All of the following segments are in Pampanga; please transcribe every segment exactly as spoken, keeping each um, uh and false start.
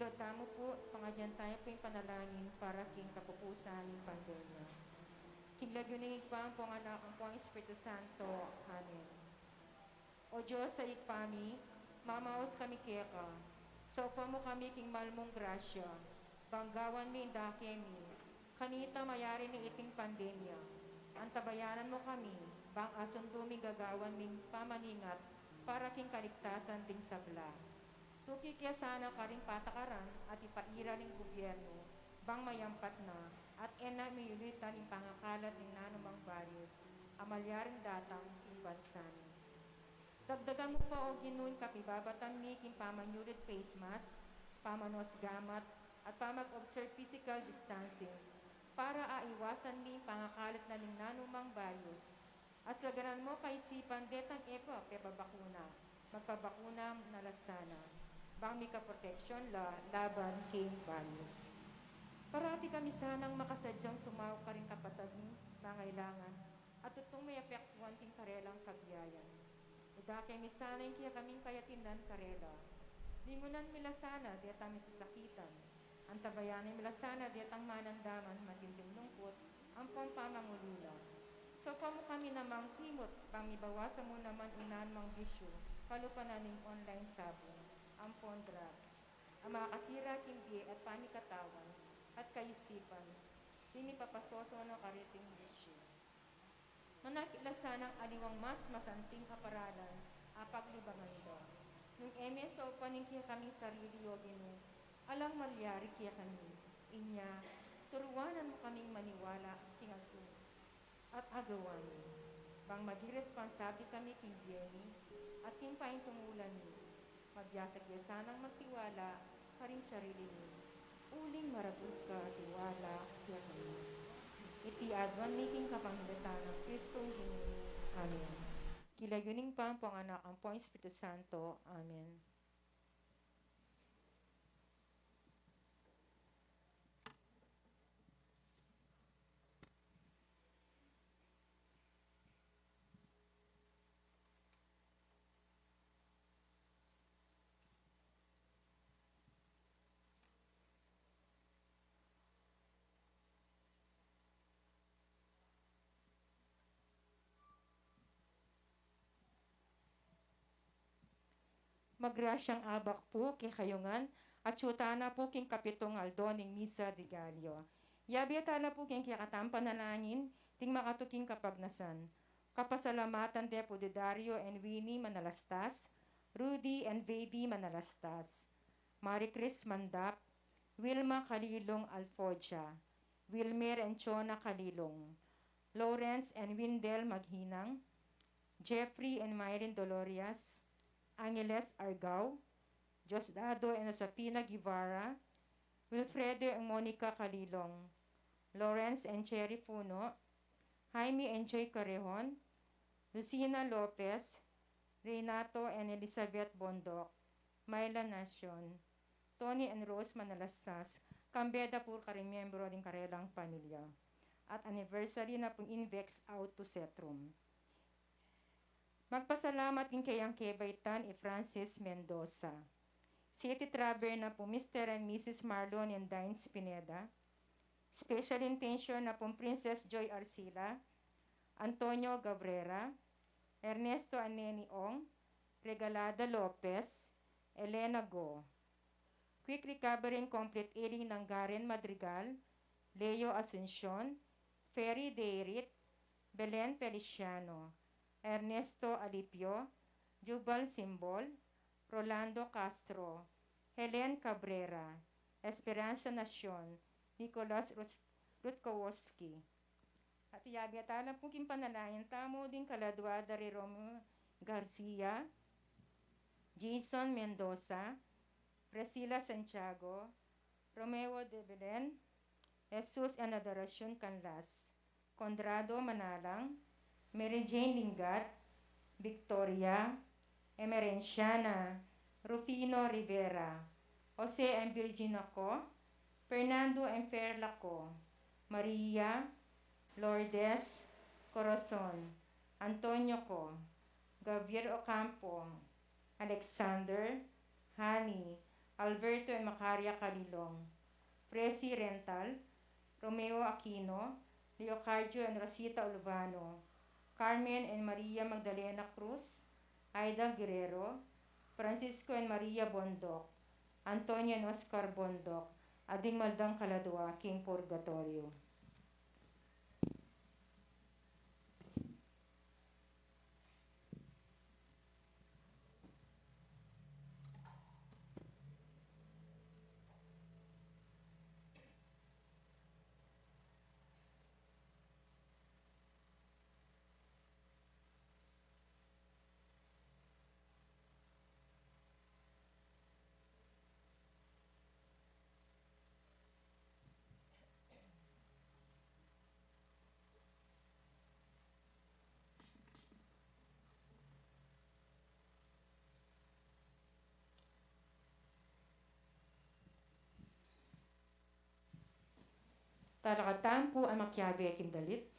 Lord, tamu pu, pangadyan tamu pu ing panalangin para king kapupusan ning pandemya. King lagyu ning Ibpa, ampong Anak, ampong Espiritu Santo. Amen. O Dios a Ibpa mi, mamaus kami keka. Saupan mu kami king mal mung grasya, bang gawan mi ing dake mi, kanita mayari ne iting pandemya. Antabayanan mu kami, bang asundu mi ing gagawan ming pamaningat para king kaligtasan ding sabla. Tuki ke sana karing patakaran at ipaira ning gubyernu, bang mayampat na, at e na miyulitan ing pangakalat ning nanumang virus a malyaring datang king bansa mi. Dagdagan mu pa, O Ginu, ing kapibabatan mi king pamanyulit face mask, pamanos gamat, at pamag-observe physical distancing, para aiwasan mi ing pangakalat na ning nanumang virus. Aslaganan mu kaisipan detang e pa pepabakuna, magpabakuna na la sana, bang mika proteksyon la laban king virus. Parati kami sanang makasadyang sumaup karing kapatad ming mangailangan, at tutung miyapektuan king karelang kabiayan. Idake mi sana ing kekaming kayatindang karela. Lingunan mi la sana detang misasakitan. Antabayanan mi la sana detang manandaman matinding lungkut ampon pamangulila. Saupan mu kami namang kimut bang mibawasan mu naman ing nanumang bisyu, kalupa na ning online sabung ampon drugs, a makasira king bie at pamikatawan at kaisipan, ding mipapasosono kariting bisyu. Manakit la sanang aliwang mas masanting a paralan a paglibangan da. Nung e me saupan ing kekaming sarili, O Ginu, alang malyari kekami. Inya, turuanan mu kaming maniwala king agtu at agawa mi, bang maging responsable kami king bie mi at king paintumulan mi. Mabiasa ke sanang magtiwala karing sarili mi, uling maragut ka tiwala kekami. Iti aduan mi king kapamilatan nang Kristong Ginu mi. Amen. King lagyu ning Ibpa, ampong Anak, ampong Espiritu Santo. Amen. Magrasyang abak pu kekayu ngan, at atyu tana pu king kapitung aldo ning Misa de Gallo. Yabe tala pu king kekatang panalangin, ding makatuking kapagnasan. Kapasalamatan de pu di Dario and Winnie Manalastas, Rudy and Baby Manalastas, Marie Chris Mandap, Wilma Kalilong Alfodia, Wilmer and Chona Kalilong, Lawrence and Windel Maghinang, Jeffrey and Myrin Dolorias, Angeles Argao, Diosdado and Josefina Guevara, Wilfredo and Monica Kalilong, Lawrence and Cherry Funo, Jaime and Joy Carrejon, Lucina Lopez, Renato and Elizabeth Bondoc, Myla Nacion, Tony and Rose Manalastas, kambe da pu karing miyembro ding karelang pamilya. At anniversary na pung Invex Auto Setrum. Magpasalamat ing keyang kebaitan i Francis Mendoza. City Traveler na pu Mister and Missus Marlon and Dines Pineda. Special Intention na pu Princess Joy Arcila, Antonio Cabrera, Ernesto and Neni Ong, Regalada Lopez, Elena Go. Quick recovery and complete healing nang Garen Madrigal, Leo Asuncion, Ferry Deirit, Belen Feliciano, Ernesto Alipio, Jubal Simbol, Rolando Castro, Helen Cabrera, Esperanza Nacion, Nicolas Rus-, Rutkowski. At yabe tala pu king panalangin tamu ding kaladua da ri Romeo Garcia, Jason Mendoza, Priscilla Santiago, Romeo de Belen, Jesus and Adoracion Canlas, Conrado Manalang, Mary Jane Lingad, Victoria, Emerenciana, Rufino Rivera, Jose and Virginia Co, Fernando and Perla Co, Maria, Lourdes, Corazon, Antonio Co, Gabriel Ocampo, Alexander, Hani, Alberto and Macaria Calilong, Presi Rental, Romeo Aquino, Leocadio and Rosita Olvano, Carmen and Maria Magdalena Cruz, Aida Guerrero, Francisco and Maria Bondoc, Antonio and Oscar Bondoc, a ding maldang kaladua king purgatoryo. Talakad tamu pu a makiabe king dalit.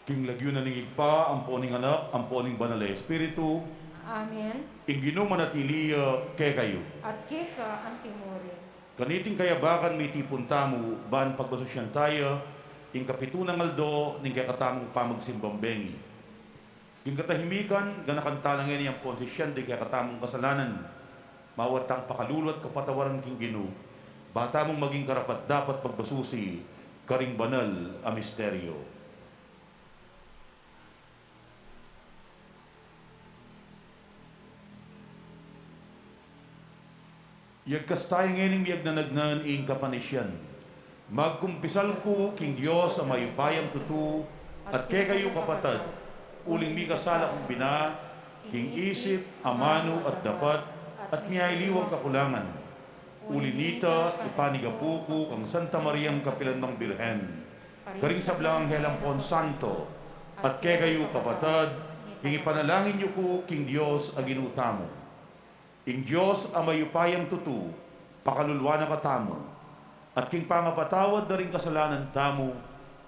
King lagyu na ning Ibpa, ampo ning Anak, ampo ning Banal a Espiritu. Amen. Ing Ginu manatili ya kekayu. At keka antimurin. Kaniting kayabakan mitipun tamu, ban pagmasusyan taya ing kapitu nang aldo ning kekatamung pamagsimbang bengi. King katahimikan, ganakan tala ngeni ampon sisian ding kekatamung kasalanan. Mawad tang pakalulu at kapatawaran king Ginu, ba tamung maging karapat-dapat magmasusi karing banal a misteryo. Iyagkas tayu ngening miyagnanagnan ing kapanisian. Magkumpisal ku king Dios a mayupayang tutu, at kekayu kapatad, uling mikasala kung bina, king isip, amanu, at dapat, at miyaliwang kakulangan. Uli nita, ipanigapu ku kang Santa Mariang kapilan mang Birhen, karing sablang anghelang pon santo, at kekayu kapatad, king ipanalangin yu ku king Dios a Ginu tamu. Ing Dios a mayupayang tutu, pakaluluan na katamu, at king pangapatawad da ring kasalanan tamu,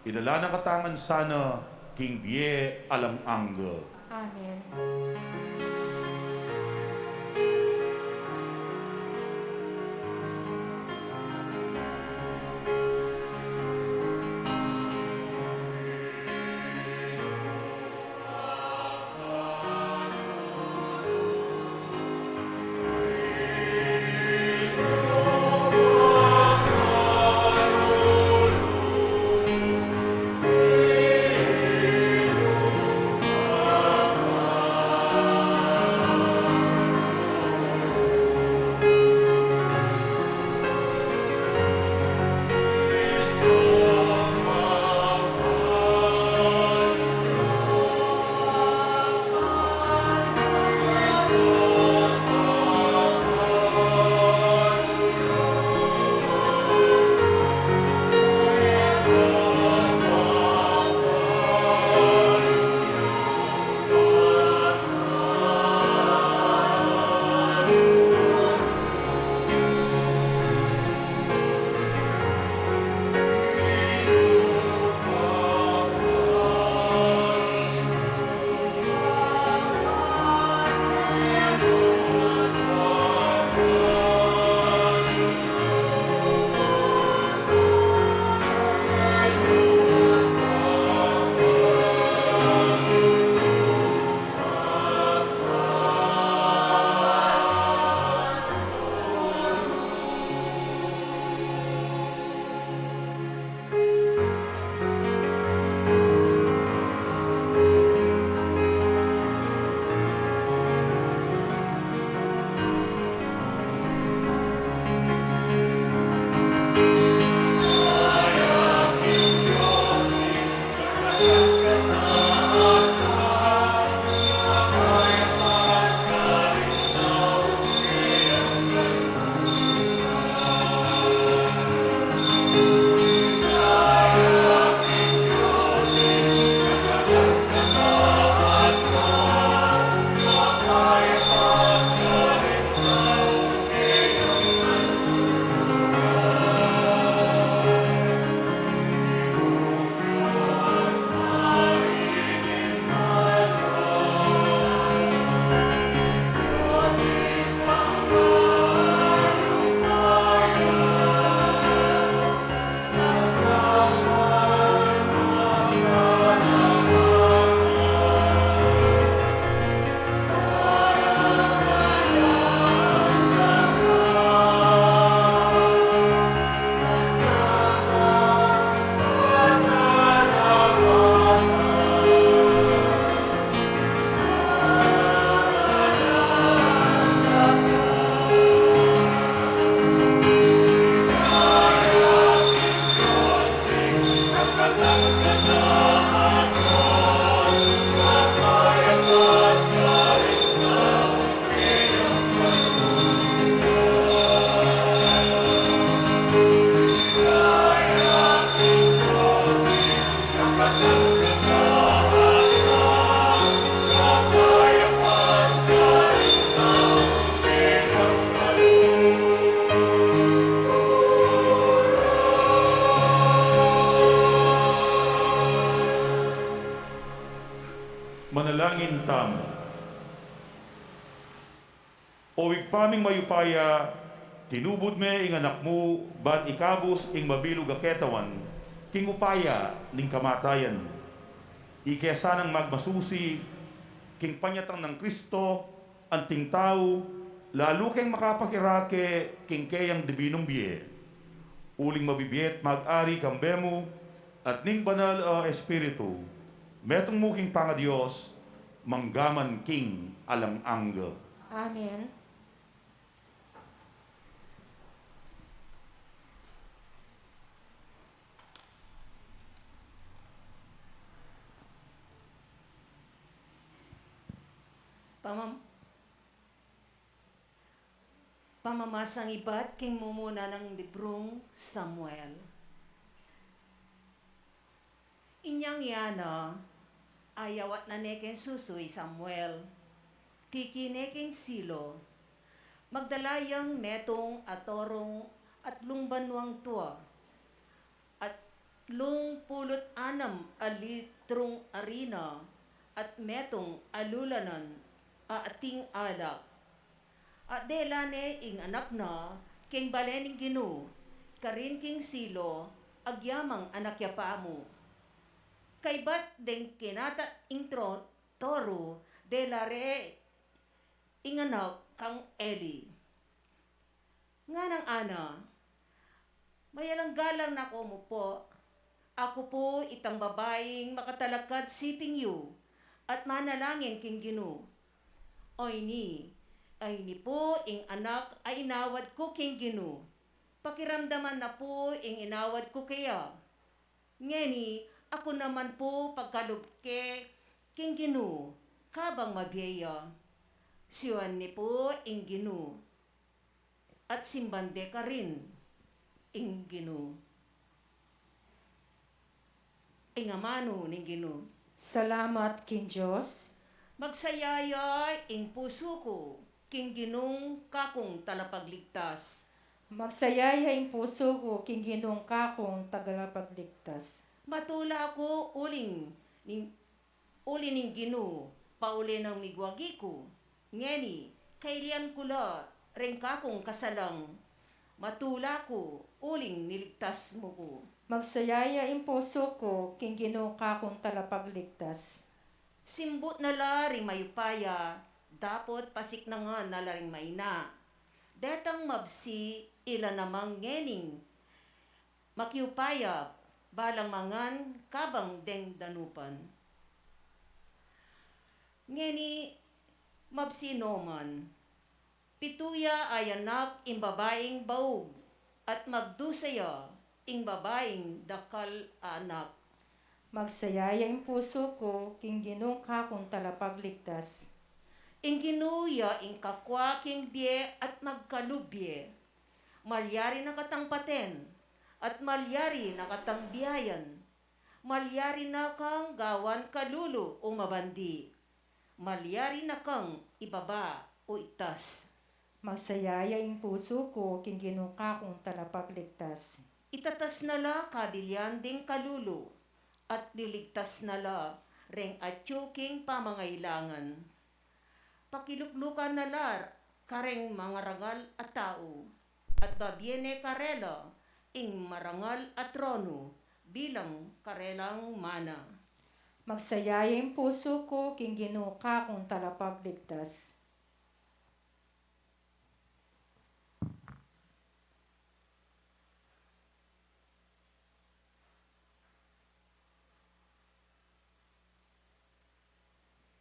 idala na katamu ngan sana king bie alang angga. Amen. Manalangin tamu. O Ibpa ming mayupaya, tinubud me ing Anak mu ban ikabus ing mabilug a ketawan king upaya ning kamatayan. Ike sanang magmasusi king panyatang nang Kristo, anting tau, Lalu keng makapakirake king keyang dibinung bie, uling mabibie at mag-ari kambe mu at ning Banal a Espiritu, metung mu king pangaDios, mangga man king alang angga. Amen. Pamam- Pamamasang ibat king mumuna nang librung Samuel. Inyang i Ana, ayawat na ne keng susu i Samuel, tiki ne king Silo. Magdala yang metung a torung atlung banuang tua, atlung pulu't anam a litrung arina, at metung a lulanan a ating alak. At dela ne ing anak na king bale ning Ginu, karin king Silo, agyamang anak ya pamu. Kaybat deng kinata ing tro-, toru, dela re ing anak kang Eli. Nganang Ana, mayalang galang na ku mu pu. Aku pu itang babaing makatalakad siping yu at manalangin king Ginu. Oyni, ayni pu ing anak a inawad ku king Ginu. Pakiramdaman na pu ing inawad ku keya. Ngeni, aku naman pu pagkalub ke king Ginu, kabang mabie ya. Siyuan ne pu ing Ginu. At simban de karin ing Ginu. Ing amanu ning Ginu. Salamat king Dios. Magsaya ya ing pusu ku king Ginung kakung talapagligtas. Magsaya ya ing pusu ku king Ginung kakung talapagligtas. Matula ku uling ning uli ning Ginu, pauli nang migwagi ku. Ngeni, kailian ku la ring kakung kasalang, matula ku uling niligtas mu ku. Magsaya ya ing pusu ku king Ginu kakung talapagligtas. Simbut na la ring mayupaya, dapot pasiknangan na la ring maina. Detang mabsi ila namang ngening makiupaya, balang mangan kabang deng danupan. Ngeni mabsi noman, pitu ya a anak ing babaing baug, at magdusa ya ing babaing dakal a anak. Magsaya ya ing pusu ku king Ginung kakung talapagligtas. Ing Ginu ya ing kakwa king bie at magkalub bie. Malyari na katang paten, at malyari na katang biayan. Malyari na kang gawan kalulu o mabandi. Malyari na kang ibaba o itas. Magsaya ya ing pusu ku king Ginu kakung talapagligtas. Itatas na la kabilian ding kalulu, at liligtas na la reng atyu king pamangailangan. Pakiluklukan na la kareng mangarangal a tau, at babie ne karela ing marangal a tronu bilang karelang mana. Magsaya ya ing pusu ku king Ginu kakung talapagligtas.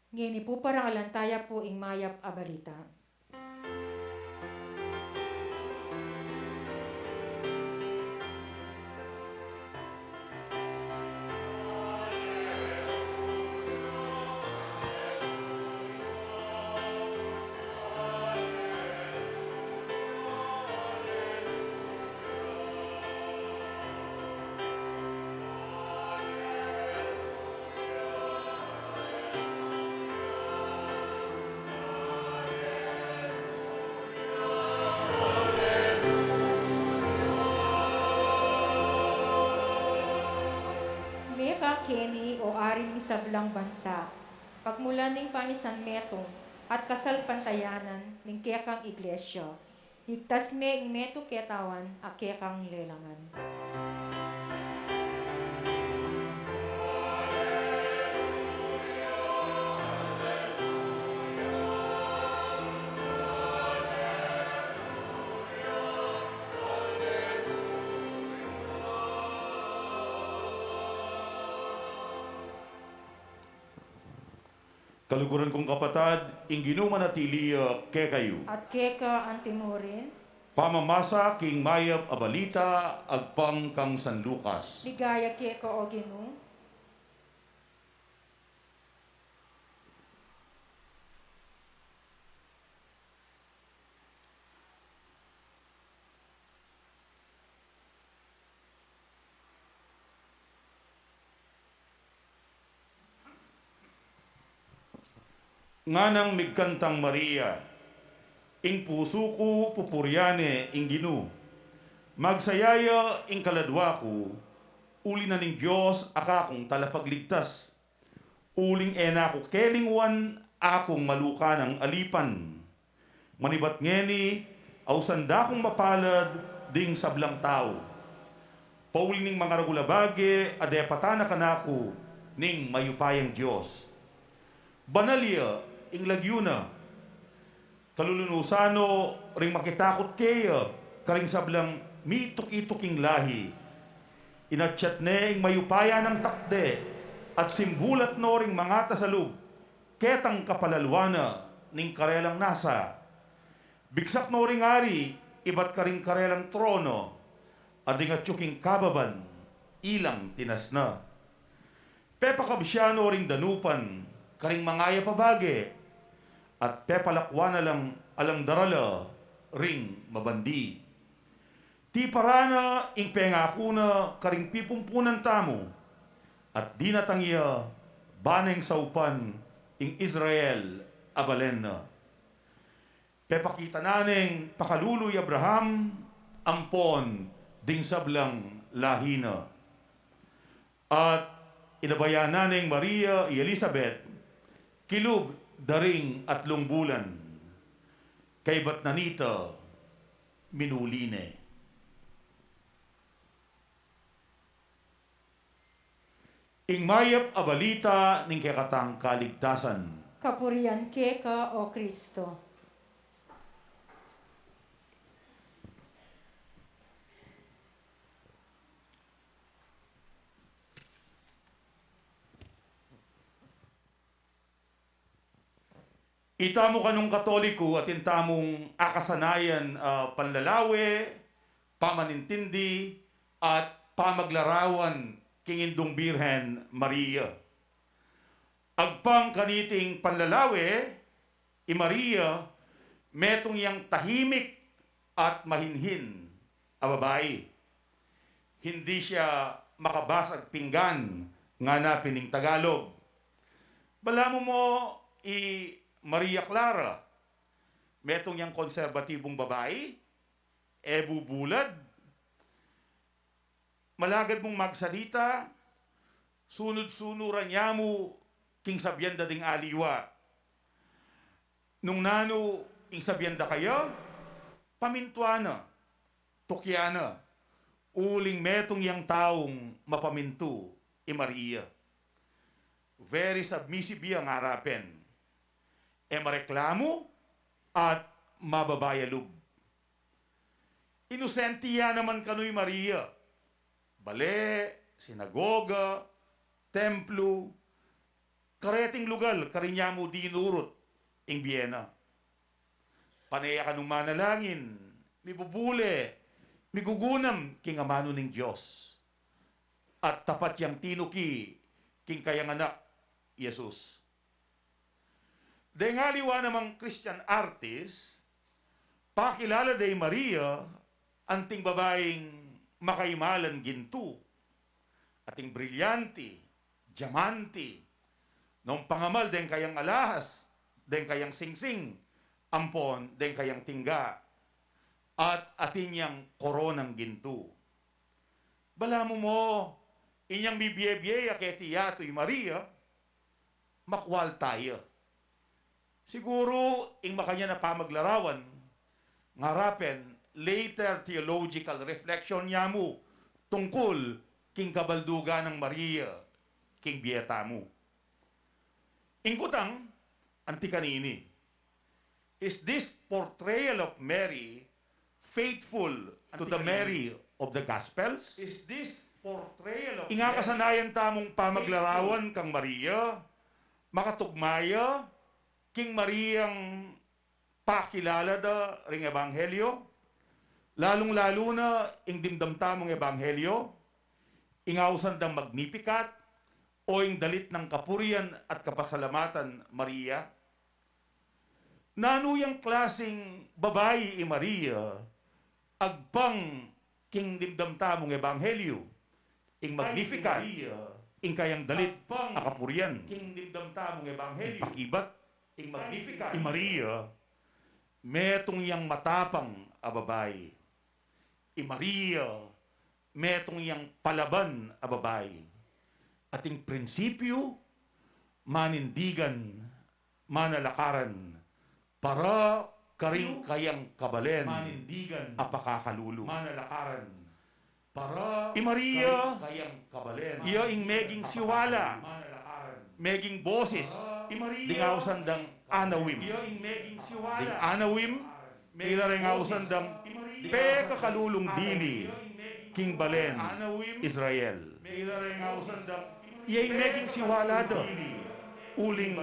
Ngeni pu parangalan taya pu ing mayap a balita. Mekakeni, o ari ning sablang bansa, pagmulan ning pamisanmetung at kasalpantayanan ning kekang iglesia, ligtas me ing metung ketawan a kekang lelangan. Kaluguran kung kapatad, ing Ginu manatili ya kekayu. At keka antimurin. Pamamasa king mayap a balita agpang kang San Lucas. Ligaya keka, o Ginu. Nganang migkantang Maria, "Ing pusu ku pupurian ne ing Ginu. Magsaya ya ing kaladua ku, uli na ning Dios a kakung talapagligtas. Uling e na ku kelingwan akung maluka nang alipan. Manibat ngeni, ausan da kung mapalad ding sablang tau, pauli ning mangaragul a bage a depatan na kanaku ning mayupayang Dios. Banal ya ing lagyu na. Kalulunusan no ring makitakut keya karing sablang mituki-tuking lahi. Inatyat ne ing mayupaya nang takde at simbulat no ring mangata sa lub ketang kapalaluan na ning karelang nasa. Bigsak no ring ari ibat karing karelang trono, at ding atyu king kababan ilang tinasna. Pepakabsyan no ring danupan karing mangayap a bage, at pepalakwan na lang alang darala ring mabandi. Tiparan na ing pengaku na karing pipumpunan tamu, at dinatang ya ba neng saupan ing Israel a balen na. Pepakita na neng pakalulu i Abraham ampon ding sablang lahi na." At inabayan na neng Maria i Elisabet kilub da ring atlung bulan. Kaybat na nita, minuli ne. Ing mayap a balita ning kekatang kaligtasan. Kapurian keka, o Kristo. Itamu kanung Katoliko, atin tamung akasanayan a panlalawe, pamanintindi, at pamaglarawan king Indung Birhen Maria. Agpang kaniting panlalawe, i Maria, metung yang tahimik at mahinhin a babai. Hindi siya makabasag pinggan, ngana pin ning Tagalog. Balamu mo i Maria Clara, metung yang konserbatibung babai, e bubulad, malagad mung magsalita, sunud-sunuran ya mu king sabian da ding aliwa. Nung nanu ing sabian da kaya, pamintuan na, tukian na, uling metung yang taung mapamintu i Maria. Very submissive ya ngarapen. E mareklamu at mababa ya lub. Inosente ya naman kanu i Maria. Bale, sinagoga, templo, kareting lugal karin ya mu dinurut ing bie na. Pane ya kanung manalangin, mibubule, migugunam king amanu ning Dios. At tapat yang tinuki king kayang anak, i Jesus. Deng aliwa namang Christian artist, pakilala de i Maria anting babaing makaimalan gintu, ating brilyanti, diamante, nung pangamal deng kayang alahas, deng kayang singsing, ampon deng kayang tingga, at atin yang koronang gintu. Balamu mo, inyang mibie-bie ya keti yatu i Maria, makwalta ya. Siguru ing makanyan a pamaglarawan, ngarapen later theological reflection ya mu tungkul king kabaldugan nang Maria king bie tamu. Ing kutang, anti kanini. Is this portrayal of Mary faithful to the Mary of the Gospels? Is this portrayal of Ing akasanayan tamung pamaglarawan kang Maria, Makatugma ya king Mariang pakilala da ring ebanghelyo, lalung-lalu na ing dimdam tamung ebanghelyo, ing ausan dang Magnificat, o ing dalit nang kapurian at kapasalamatan, Maria. Nanu yang klasing babai i Maria, agpang king dimdam tamung ebanghelyo, ing Magnificat, ing kayang dalit a kapurian, ing pakibat, i Maria, metung yang matapang a babai. I Maria, metung yang palaban a babai. At ing prinsipyu, manindigan, manalakaran, para karing kayang kabalen a pakakalulu. I Maria, iya ing meging siwala, meging boses, ding ausan dang Anawim. Ding Anawim, ila reng ausan dang pekakalulung dili king balen Israel. Iya ing meging siwala da uling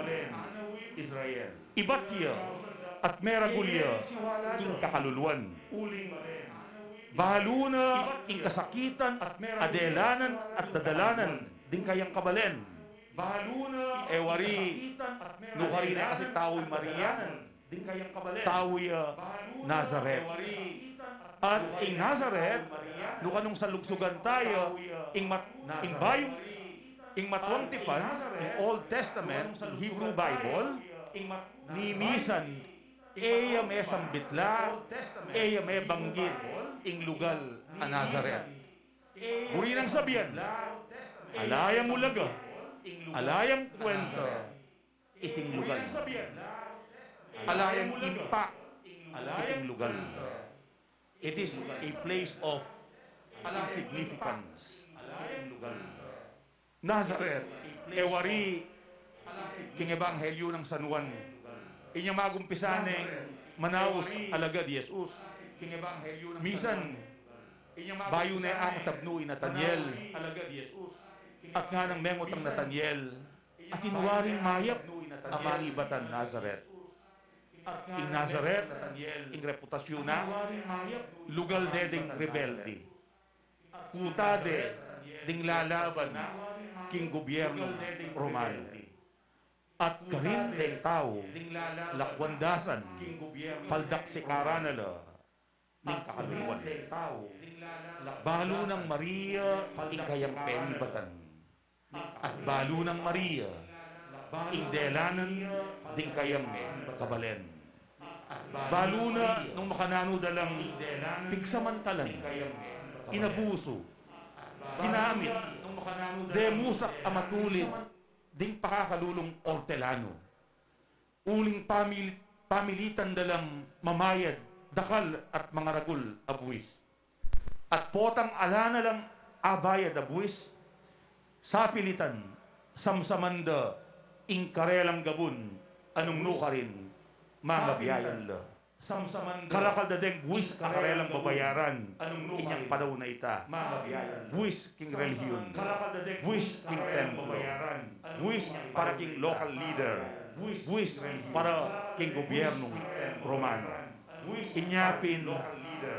ibat ya at meragul ya king kakaluluan. Balu na ing kasakitan a delanan at dadalanan ding kayang kabalen. E wari, nukarin na kasi tau i Maria, tau ya Nazaret. At ing Nazaret, nuka nung salugsugan taya ing mat-, ing bayung, ing matuang tipan, ing Old Testament, ing Hebrew Bible, ni misan e ya mesambit la, e ya mebanggit ing lugal a Nazaret. Buri nang sabian, ala yang ulaga, ala yang kwenta iting lugal. Ala yang impa iting lugal. It is a place of insignificance. Nazaret, e wari king ebanghelyu nang San Juan, inya magumpisa neng manaus alagad i Jesus. Misan, bayu ne akatabnu i Nataniel, at nganang mengut nang Nataniel, atin waring mayap a manibatan Nazaret. Ing Nazaret, ing reputasyun na, lugal de ding rebelde. Kuta de ding lalaban king gobyernung Romano. At karin deng tau, lakwan da san, paldaksikaran na la ning kakaluluan. Balu nang Maria ing kayang penibatan. At balu nang Maria ing delanan ding kayang kabalen. Balu na nung makananu da lang pigsamantalan, inabusu, ginamit, de musak a matulid ding pakakalulung ortelanu. Uling pamil-, pamilitan da lang mamayad dakal at mangaragul a buis. At potang ala na lang abayad a buis, sapilitan, samsaman da ing karelang gabun a nung nukarin mangabiayan la. Karakal da deng buis a karelang babayaran inyang panaun a ita. Buis king relihiun, buis king templo, buis para king local leader, buis para king gobyernung Romano. Inya pin,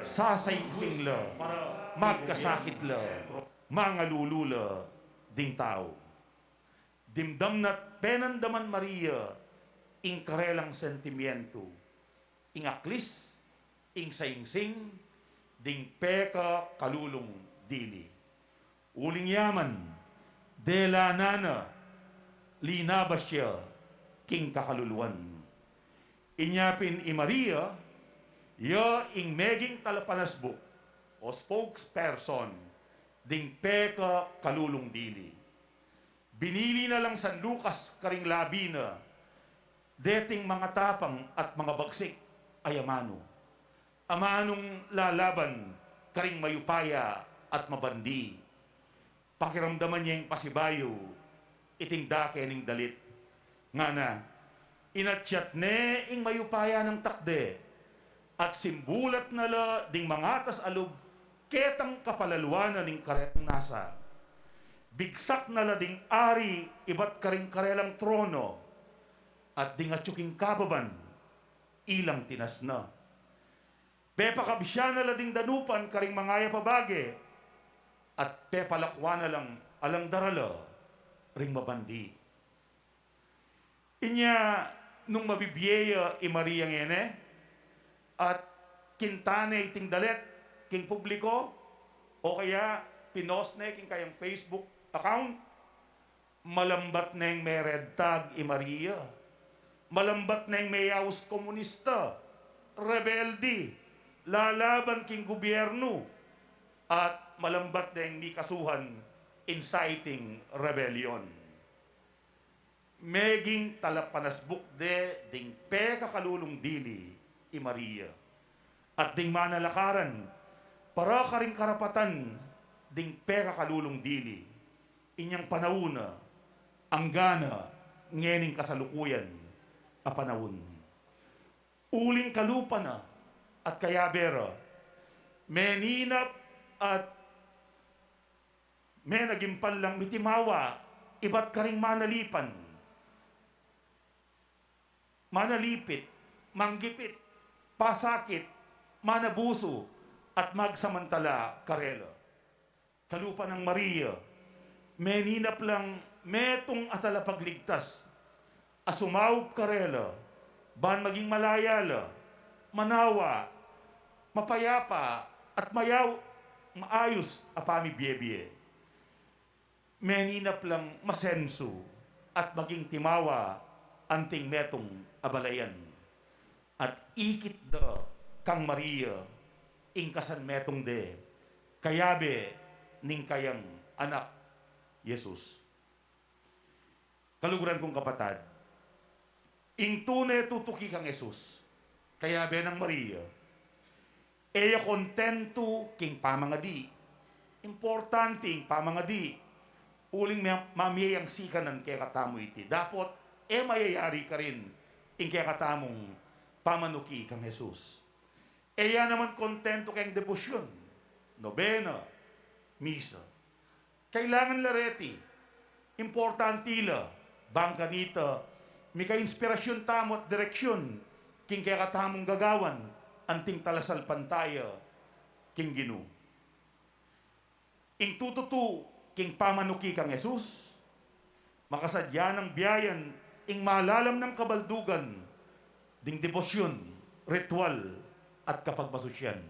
sasaingsing la, magkasakit la, mangalulu la ding tau. Dimdam na't penandaman Maria ing karelang sentimientu, ing aklis, ing saingsing ding pekakalulung dili. Uling yaman, delanan na, linabas ya king kakaluluan. Inya pin i Maria, ya ing meging talapanasbuk o spokesperson ding pekakalulung dili. Binili na lang San Lucas karing labi na deting mangatapang at mangabagsik a amanu, amanung lalaban karing mayupaya at mabandi. Pakiramdaman yeng pasibayu iting dake ning dalit. Ngana, inatyat ne ing mayupaya nang takde, at simbulat na la ding mangatas a lub ketang kapalaluan na ning karetang nasa. Bigsak na la ding ari ibat karing karelang trono, at ding atyu king kababan, ilang tinasna. Pepakabsyan na la ding danupan karing mangayap a bage, at pepalakwan na lang alang darala ring mabandi. Inya, nung mabibie ya i Maria ngeni, at kinta ne iting dalit king publiko, o kaya pinost ne king kayang Facebook account, malambat neng me-red tag i Maria. Malambat neng meyaus komunista, rebelde, lalaban king gubyernu, at malambat neng mikasuhan inciting rebellion. Meging talapanasbuk de ding pekakalulung dili i Maria, at ding manalakaran para karing karapatan ding pekakalulung dili. Inyang panaun na, anggana ngening kasalukuyan a panaun. Uling kalupa na at kayabe ra, meninap at menagimpan lang mitimawa ibat karing manalipan, manalipit, manggipit, pasakit, manabusu, at magsamantala karela. Kalupa nang Maria, meninap lang metung a talapagligtas a sumaup karela, ban maging malaya la, manawa, mapayapa, at mayaw-, maayus a pamibiebie. Meninap lang masensu at maging timawa anting metung a balayan. At ikit da kang Maria ing kasan metung de, kayabe ning kayang anak, Jesus. Kaluguran kung kapatad, ing tune tutuki kang Jesus, kayabe nang Maria, e ya kontentu king pamangadi. Importante ing pamangadi, uling ma-, mamie yang sikanan kekatamu iti. Dapot e mayayari karin ing kekatamung pamanuki kang Jesus. E ya naman kontentu keng debosyun, nobena, misa. Kailangan la reti, importante la, bang kanita mika-inspirasyun tamu at direksyun king kekatamung gagawan anting talasalpantaya king Ginu. Ing tututu king pamanuki kang Jesus, makasadya nang biayan ing malalam nang kabaldugan ding debosyun, ritual, at kapagmasusyan.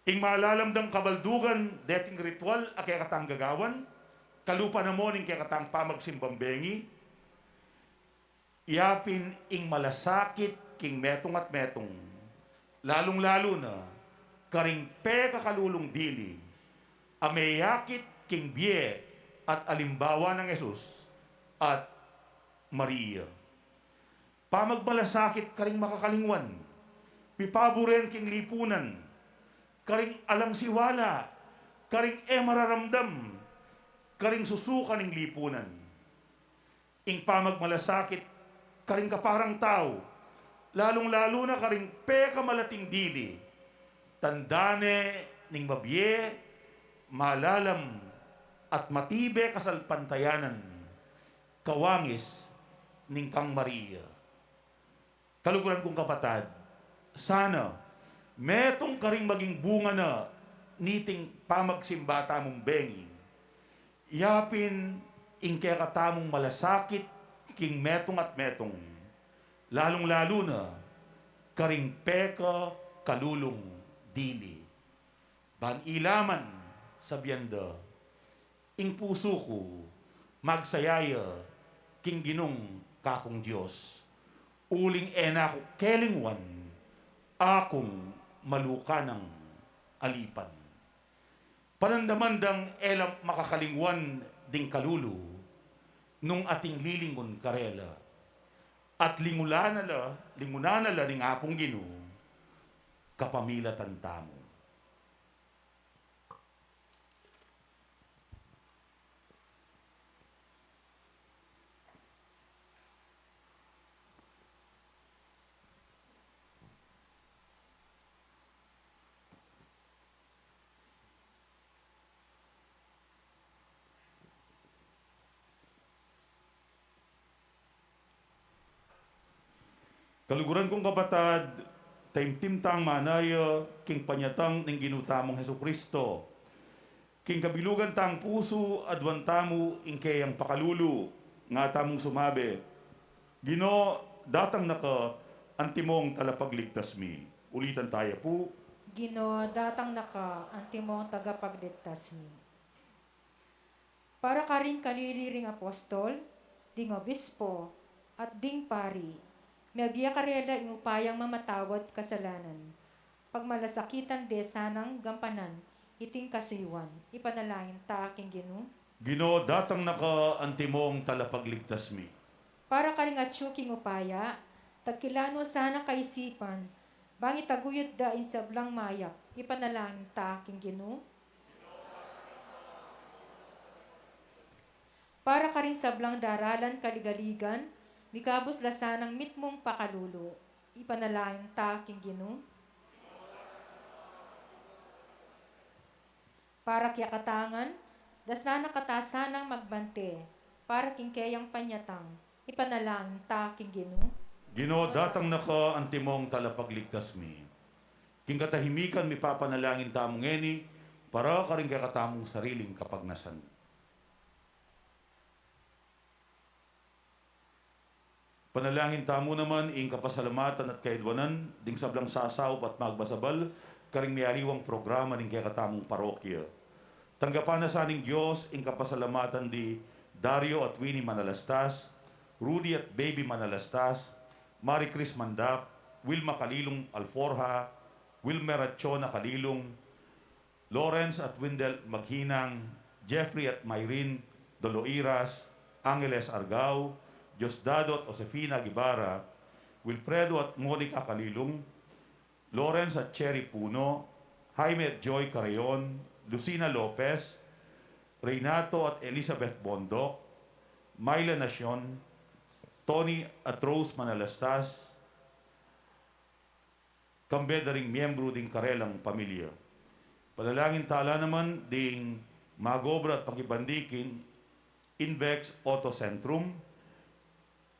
Ing malalam dang kabaldugan deting ritual a kekatang gagawan, kalupa na mo ning kekatang pamagsimbang bengi, yapin ing malasakit king metung at metung, lalung-lalu na karing pekakalulung dili a meyakit king bie at alimbawa nang Jesus at Maria. Pamagmalasakit karing makakalingwan, pipaburen king lipunan, karing alang siwala, karing e mararamdam, karing susuka ning lipunan. Ing pamagmalasakit karing kaparang tau, lalung-lalu na karing pekamalating dili, tanda ne ning mabie, malalam, at matibe kasalpantayanan, kawangis ning kang Maria. Kaluguran kung kapatad, sana metung karing maging bunga na niting pamagsimba tamung bengi, yapin ing kekatamung malasakit king metung at metung, lalung-lalu na karing pekakalulung dili. Ban ila man sabian da, ing pusu ku magsaya ya king Ginung kakung Dios, uling e na ku kelingwan, akung maluka nang alipan. Panandaman dang e la makakalingwan ding kalulu nung ating lilingun karela, at lingunan na la, lingunan na la ning Apung Ginu kapamilatan tamu. Kaluguran kung kapatad, taimtim tang manaya king panyatang ning Ginu tamung Jesucristo. King kabilugan tang pusu, aduan tamu ing keyang pakalulu, nga tamung sumabi, "Ginu, datang na ka, antimong talapagligtas mi." Ulitan taya pu. "Ginu, datang na ka, antimong tagapagligtas mi." Para karing kalili ring apostol, ding obispo, at ding pari, mebie karela ing upayang mamatawad kasalanan. Pagmalasakitan de sanang gampanan iting kasuyuan, ipanalangin ta king Ginu. "Ginu, datang na ka, antimong talapagligtas mi." Para karing atyu king upaya, tagkilan no sana kaisipan, bang itaguyod da ing sablang mayap, ipanalangin ta king Ginu. Para karing sablang daralan kaligaligan, mikabus la sanang mitmung pakalulu, ipanalangin ta king Ginu. Para kekatamu ngan, dasnan na kata sanang magbante, para king keyang panyatang, ipanalangin ta king Ginu. "Ginu, datang na ka, antimong talapagligtas mi." King katahimikan, mipapanalangin tamu ngeni, para karing kekatamung sariling kapagnasan. Panalangin tamu naman ing kapasalamatan at kaedwanan ding sablang sasaup at magbasabal karing mialiwang programa ning kekatamung parokya. Tanggapan na sa ning Dios ing kapasalamatan di Dario at Winnie Manalastas, Rudy at Baby Manalastas, Marie Chris Mandap, Wilma Kalilong Alforja, Wilmer at Chona Kalilong, Lawrence at Windel Maghinang, Jeffrey at Myrin Doloiras, Angeles Argao, Diosdado at Josefina Guevara, Wilfredo at Monica Kalilong, Lawrence at Cherry Puno, Jaime at Joy Carreon, Lucina Lopez, Renato at Elizabeth Bondoc, Myla Nacion, Tony at Rose Manalastas, kambe da ring miyembru ding karelang pamilya. Panalangin tala naman ding magobra at pakibandi king Invex Auto Centrum,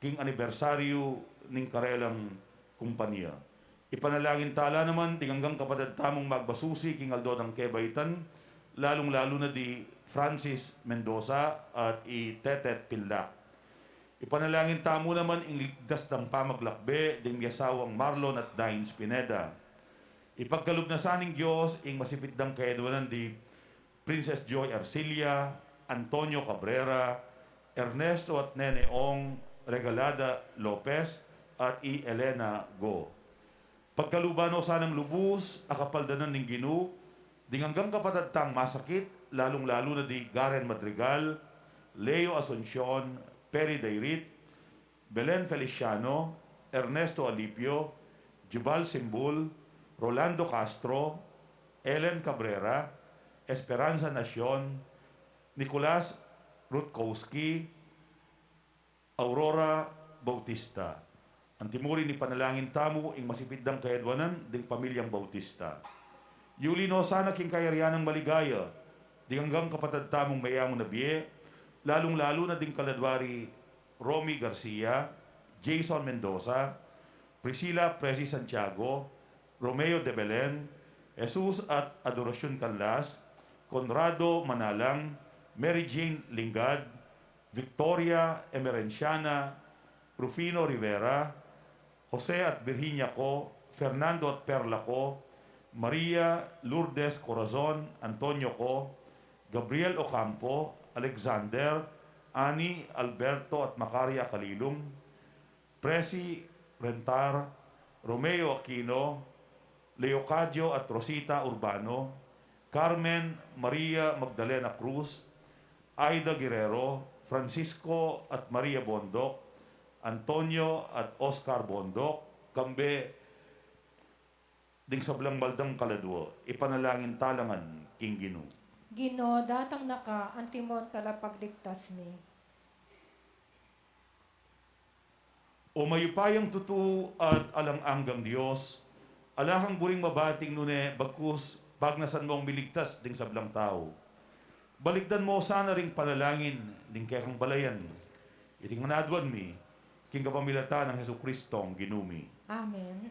king anibersaryu ning karelang kumpanya. Ipanalangin tala naman ding anggang kapatad tamung magbasusi king aldo dang kebaitan, lalung-lalu na di Francis Mendoza at i Tetet Pinlac. Ipanalangin tamu naman ing ligtas dang pamaglakbe ding miasawang Marlon at Dines Pineda. Ipagkalub na sa ning Dios ing masipit dang kaedwanan di Princess Joy Arcilia, Antonio Cabrera, Ernesto at Nene Ong Regalada Lopez, at i Elena Go. Pagkaluban no sanang lubus a kapaldanan ning Ginu ding anggang kapatad tang masakit, lalung-lalu na di Garen Madrigal, Leo Asuncion, Perry Dairit, Belen Feliciano, Ernesto Alipio, Jubal Simbul, Rolando Castro, Ellen Cabrera, Esperanza Nacion, Nicolas Rutkowski, Aurora Bautista. Antimurin ipanalangin tamu ing masipit dang kaedwanan ding pamilyang Bautista. Yuli no sana king kayarian nang maligaya ding anggang kapatad tamung meyamu na bie, lalung-lalu na ding kaladwa ri Romy Garcia, Jason Mendoza, Priscilla Presi Santiago, Romeo de Belen, Jesus at Adoracion Canlas, Conrado Manalang, Mary Jane Lingad, Victoria Emerenciana, Rufino Rivera, Jose at Virginia Co, Fernando at Perla Co, Maria Lourdes Corazon, Antonio Co, Gabriel Ocampo, Alexander, Ani, Alberto at Macaria Kalilong, Presi Rentar, Romeo Aquino, Leocadio at Rosita Urbano, Carmen Maria Magdalena Cruz, Aida Guerrero, Francisco at Maria Bondoc, Antonio at Oscar Bondoc, kambe ding sablang maldang kaladwa, ipanalangin tala ngan king Ginu. Ginu, datang na ka, antimong talapagligtas mi. O mayupayang tutu at alang anggang Dios, ala kang buring mabating nune bagkus pagnasan mong miligtas ding sablang tau. Balikdan mo sana ring panalangin ding kekang balayan. Iti ngan aduan mi, King kapamilatan nang Jesucristong Ginu mi. Amen.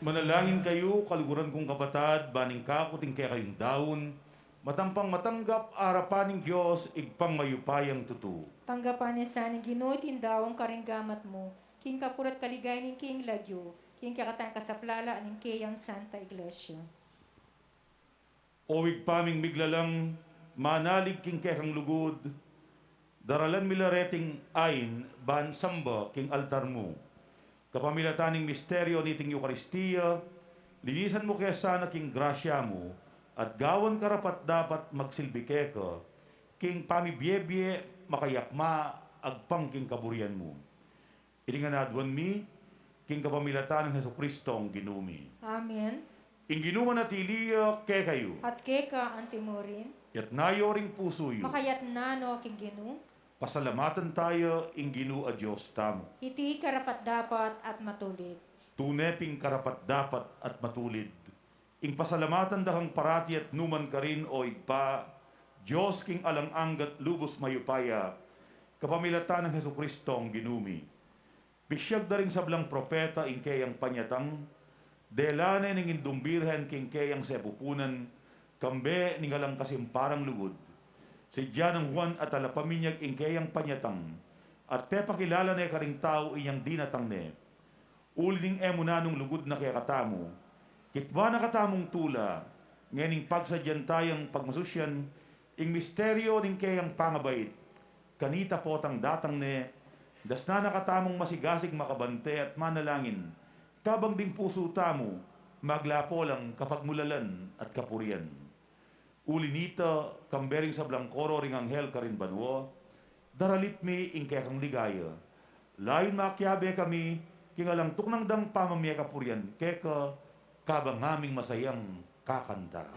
Manalangin kayu, kaluguran kung kapatad, ban ing kaku at ing kekayung daun, matampang matanggap arapan ning Dios, Ibpang mayupayang tutu. Tanggapan na sa ning Ginu iting daun karing gamat mu, king kapurian at kaligayan ning kayang lagyu, king kekatang kasaplalan ning kayang Santa Iglesia. O Ibpa ming miglalang, manalig king kekang lugud, daralan mi la reting ain ban samba king altar mu. Kapamilatan ning misteryo niting Eukaristia, linisan mu ke sana king grasya mu, at gawan karapat-dapat magsilbi keka, king pamibiebie makayakma agpang king kaburian mu. Iti ngan aduan mi, king kapamilatan nang Jesucristong Ginu mi. Amen. Ing Ginu manatili ya kekayu. At keka antimurin. Yatna yu ring pusu yu. Makayatna no king Ginu. Pasalamatan taya ing Ginu a Dios tamu. Iti karapat-dapat at matulid. Tune pin karapat-dapat at matulid ing pasalamatan da kang parati at nukarin man, o Ibpa, Dios king alang angga at lubus mayupaya, kapamilatan nang Jesucristong Ginu mi. Pisiag da ring sablang propeta ing keyang panyatang, Dela ne ning Indung Birhen king keyang sepupunan, kambe ning alang kasimparang lugud. Sidya nang Juan a Talapaminyag ing keyang panyatang, at pepakilala ne karing tau inyang dinatang ne. Uli ning e mu nanung lugud na kekatamu, kitwa na katamung tula, ngening pagsadyan tayang pagmasusyan ing misteryo ning keyang pangabait. Kanita potang datang ne, dasnan na katamung masigasig makabante at manalangin, kabang ding pusu tamu maglapo lang kapagmulalan at kapurian. Uli nita, kambe ring sablang koro ring anghel karin banua, daralit mi ing kekang ligaya. Layun makiabe kami king alang tuknang dang pamamie kapurian keka, kabang ngaming masayang kakanta.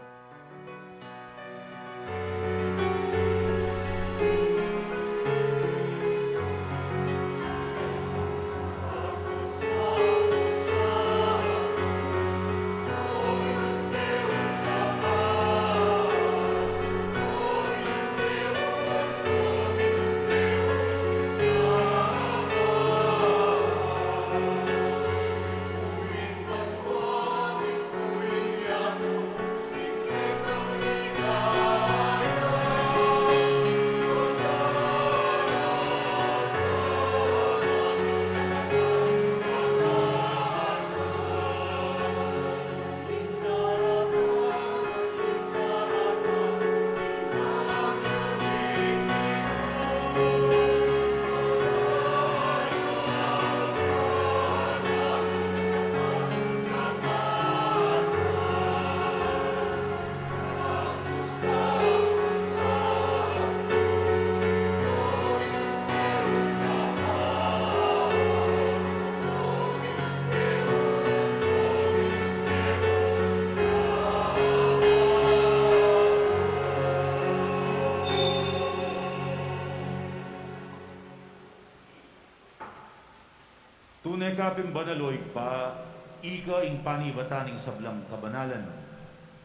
Tune ka pin banal, o Ibpa, ika ing panibatan ning sablang kabanalan.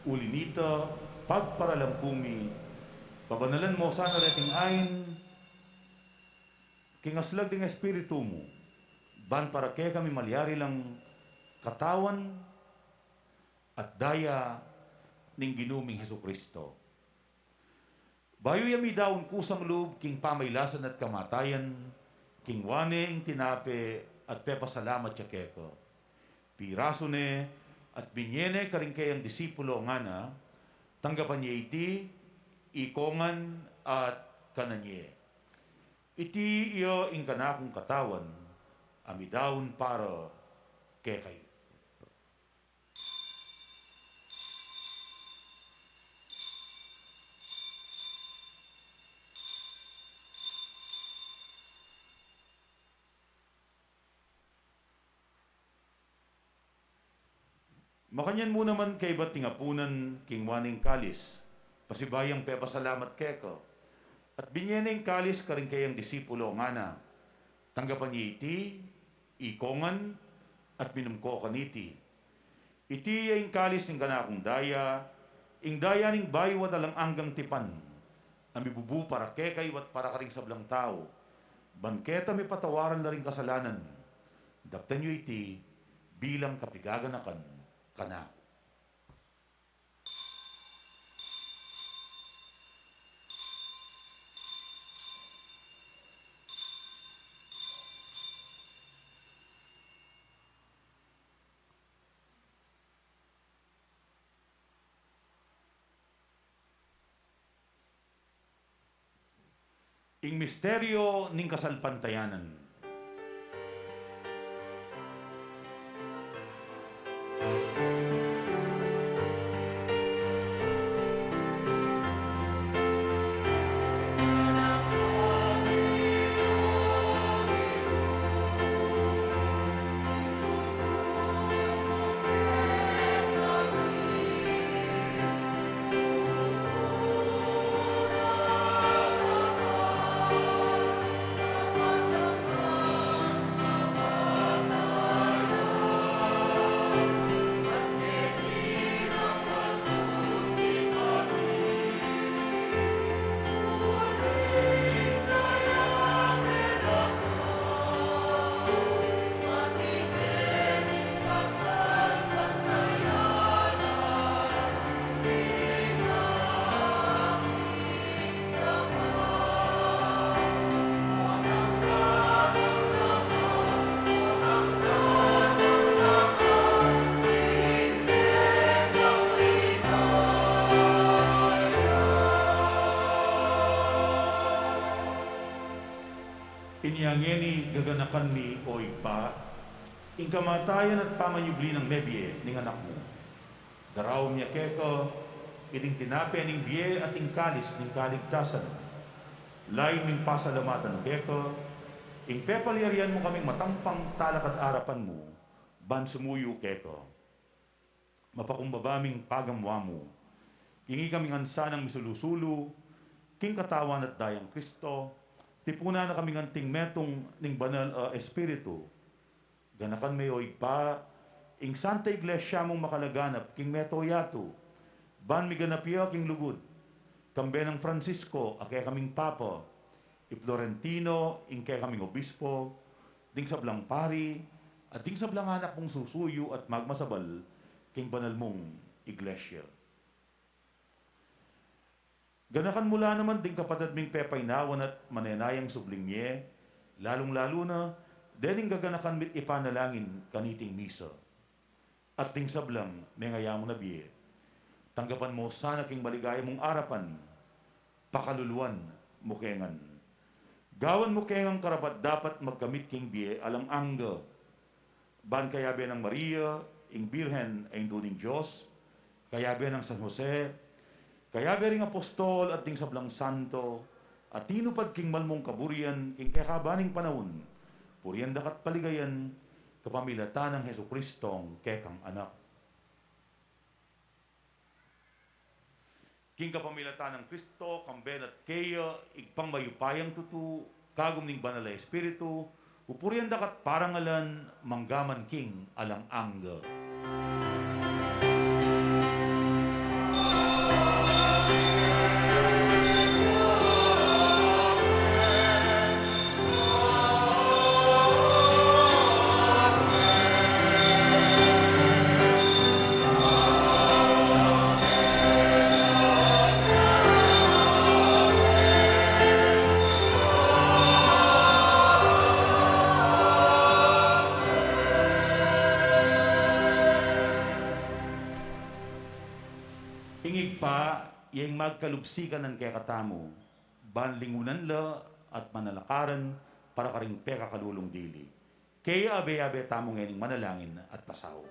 Uli nita, pagparalampu mi, pabanalan mo sana reting ain king aslag ding Espiritu mu, ban para kekami malyari lang katawan at daya ning Ginu ming Jesucristo. Bayu ya midaun kusang lub king pamailasan at kamatayan, kingwa ne ing tinape at pepasalamat ya keka. Pirasu ne at binye ne karing keyang disipulo, ngana, tanggapan ye iti, ikongan at kanan ye. Iti ya ing kanakung katawan a midaun para kekayu. Makanyan mu naman kaybat ning apunan, kingwa ne ing kalis, pasibayu yang pepasalamat keka, at binye ne ing kalis karing keyang disipulo, ngana, tanggapan ye iti, ikongan, at minum ko kaniti. Iti ya ing kalis ning kanakung daya, ing daya ning bayu at alang anggang tipan, a mibubu para kekayu at para karing sablang tau, ban keta mipatawaran la ring kasalanan. Daptan yu iti bilang kapigaganakan kanaku. Ing misteryo ning kasalpantayanan. Inya ngeni gaganakan mi, o Ibpa, ing kamatayan at pamanyubli nang mebie ning Anak mu. Daraun mi keka iting tinape ning bie at ing kalis ning kaligtasan. Lalu ming pasalamatan keka ing pepalyarian mu kaming matampang talakad arapan mu ban sumuyu keka. Mapakumbaba ming pagamu-amu, king ikami ngan sanang misulu-sulu king Katawan at Daya nang Kristo, tipunan na kami ngan anting metung ning Banal a Espiritu. Ganakan me, o Ibpa, ing Santa Iglesia mung makalaganap king mabilug a yatu, ban miganap ya king lugud, kambe nang Francisco a kekaming Papa, i Florentino ing kekaming Obispo, ding sablang pari, at ding sablang anak mung susuyu at magmasabal king banal mung Iglesia. Ganakan mu la naman ding kapatad ming pepainawan at manenayang subling mie, lalung-lalu na dening gaganakan mi't ipanalangin kaniting misa. At ding sablang mengayamu na bie, tanggapan mu sana king maligaya mung arapan, pakaluluan mu ke ngan. Gawan mu ke ngang karapat-dapat magkamit king bie alang angga. Ban kayabe nang Maria, ing Birhen a Indu ning Dios, kayabe nang San Jose, kayabe ring apostol at ding sablang santo a tinupad king malmung kaburian king kekaba ning panaun, purian da ka't paligayan kapamilatan nang Jesucristong kekang Anak. King kapamilatan nang Kristo, kambe na't keya, Ibpang mayupayang tutu, kagum ning Banal a Espiritu, pupurian da ka't parangalan manggaman king alang angga. Ing Ibpa, iya ing magkalub sikanan kekatamu, ban lingunan la at manalakaran para karing pekakalulung dili. Kaya abe-abe tamu ngening manalangin at pasaup.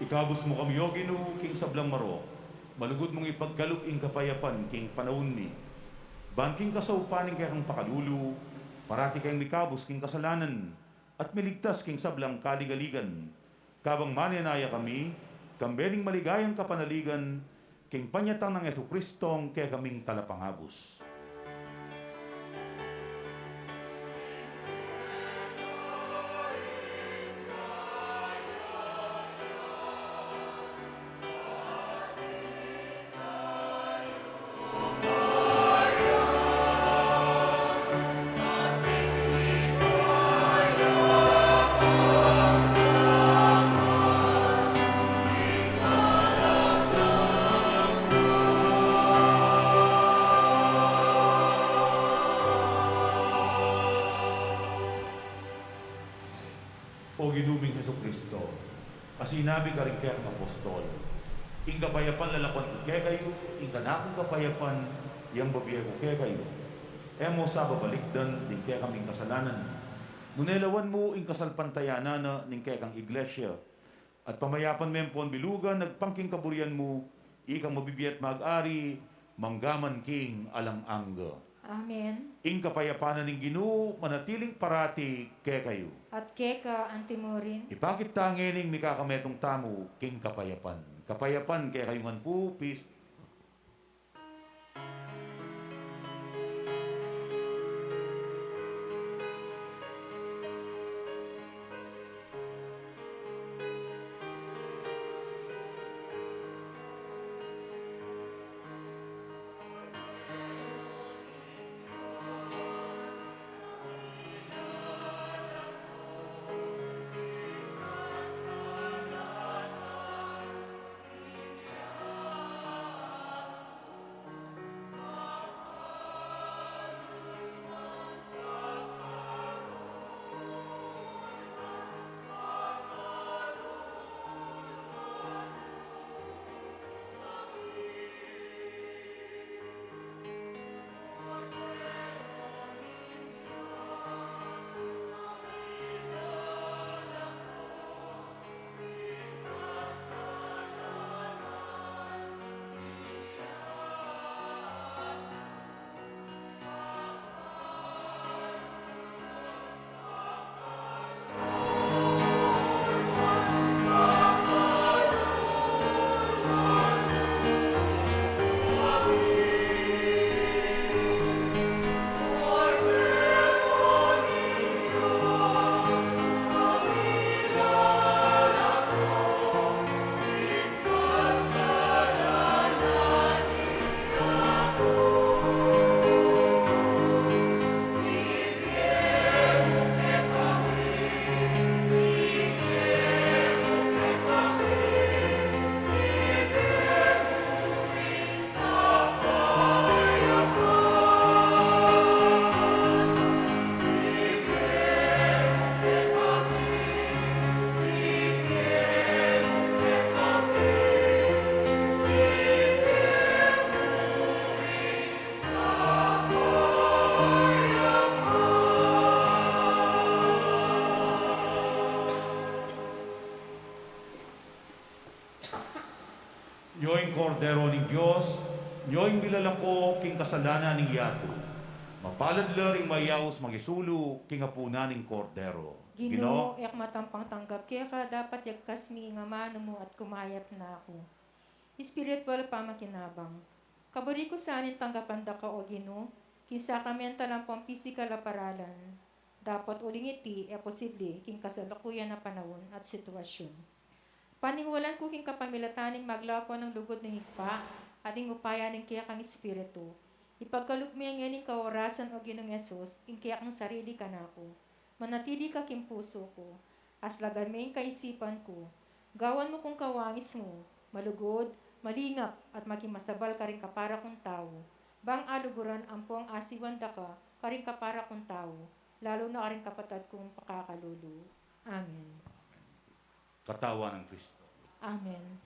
Ikabus mu kami, O Ginu, king sablang marok. Malugud mung ipagkalub ing kapayapan king panaun mi. Ban king kasaupan ning kekang pakalulu, parati keng mikabus king kasalanan at miligtas king sablang kaligaligan. Kabang manenaya kami, kambe ning maligayang kapanaligan, king panyatang nang Jesucristong kekaming Talapangabus. O Ginu ming Jesucristo, a sinabi karing kekang apostol, ing kapayapan lalakuan ku kekayu, ing kanakung kapayapan yang bibie ku kekayu. E mu sa babalikdan ding kekaming kasalanan, nune lawan mu ing kasalpantayanan na ning kekang iglesia, at pamayapan me ampon bilugan agpang king kaburian mu, ikang mabibie at mag-ari mangga man king alang angga. Amen. Ing kapayapan na ning Ginu manatiling parati kekayu. At keka antimurin. Ipakit ta ngening mikakametung tamu king kapayapan. Kapayapan kekayu ngan pu, peace. Nyo ing Kordero ning Dios, nyo ing milalako king kasalanan ning yatu. Mapalad la ring mayaus makisulu king apunan ning Kordero. Ginu, e ku matampang tanggap keka, dapat yagkas mi ing amanu mu at kumayap na ku. Spiritual pamakinabang. Kaburi ku sana ing tanggapan da ka, O Ginu, king sakramental ampong pisikal a paralan. Dapot uling iti e posible king kasalukuyan a panaun at sitwasyun. Paniwalan ku king kapamilatan ning maglako nang lugud ning Ibpa at ning upaya ning kekang Espiritu, ipagkalub me ngening kaorasan, O Ginung Jesus, ing kekang sarili kanaku. Manatili ka king pusu ku. Aslagan me ing kaisipan ku. Gawan mu kung kawangis mu, malugud, malingap, at maging masabal karing kapara kung tau, bang aluguran ampong asiwan da ka karing kapara kung tau, lalu na karing kapatad kung pakakalulu. Amen. Katawan nang Kristo. Amen.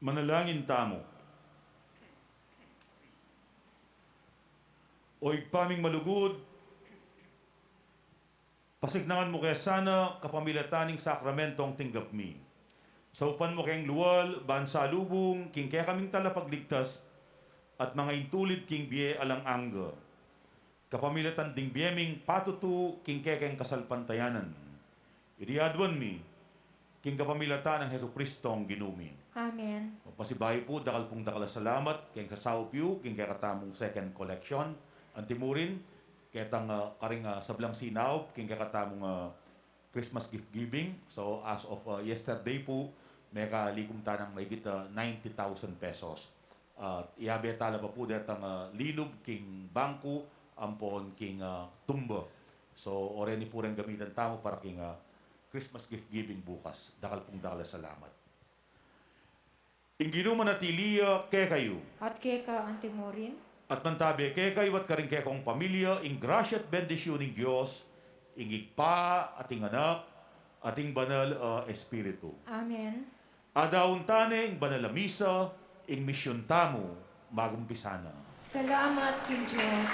Manalangin tamu. O Ibpa ming malugud, pasiknangan mu ke sana kapamilatan ning sakramentong tinggap mi. Saupan mu keng lual ban salubung king kekaming talapagligtas at mangaintulid king bie alang angga, kapamilatan ding bie ming patutu king kekeng kasalpantayanan. Iti aduan mi king kapamilatan nang Jesucristong Ginu mi. Amen. Pasibayu pu, dakal pung dakal a salamat keng sasaup yu king kekatamung second collection. Antimurin, ketang, ah, karing, ah, sablang sinaup king kekatamung, ah, Christmas gift giving. So, as of, ah, yesterday pu, mekalikum tanang mahigit, ah, ninety thousand pesos. At iyabe tala pa pu detang, ah, linub king bangku ampon king, ah, tumba. So, o reni pu reng gamitan tamu para king, ah, Christmas gift giving bukas. Dakal pung dakal a salamat. Ing Ginu manatili ya kekayu. At keka antimurin. At mantabe kekayu at karing kekong pamilya ing grasya at bendisyun ning Dios, ing Ibpa, at ing Anak, at ing Banal a Espiritu. Amen. Adaun tane ing banal a misa, ing misyun tamu magumpisa na. Salamat king Dios.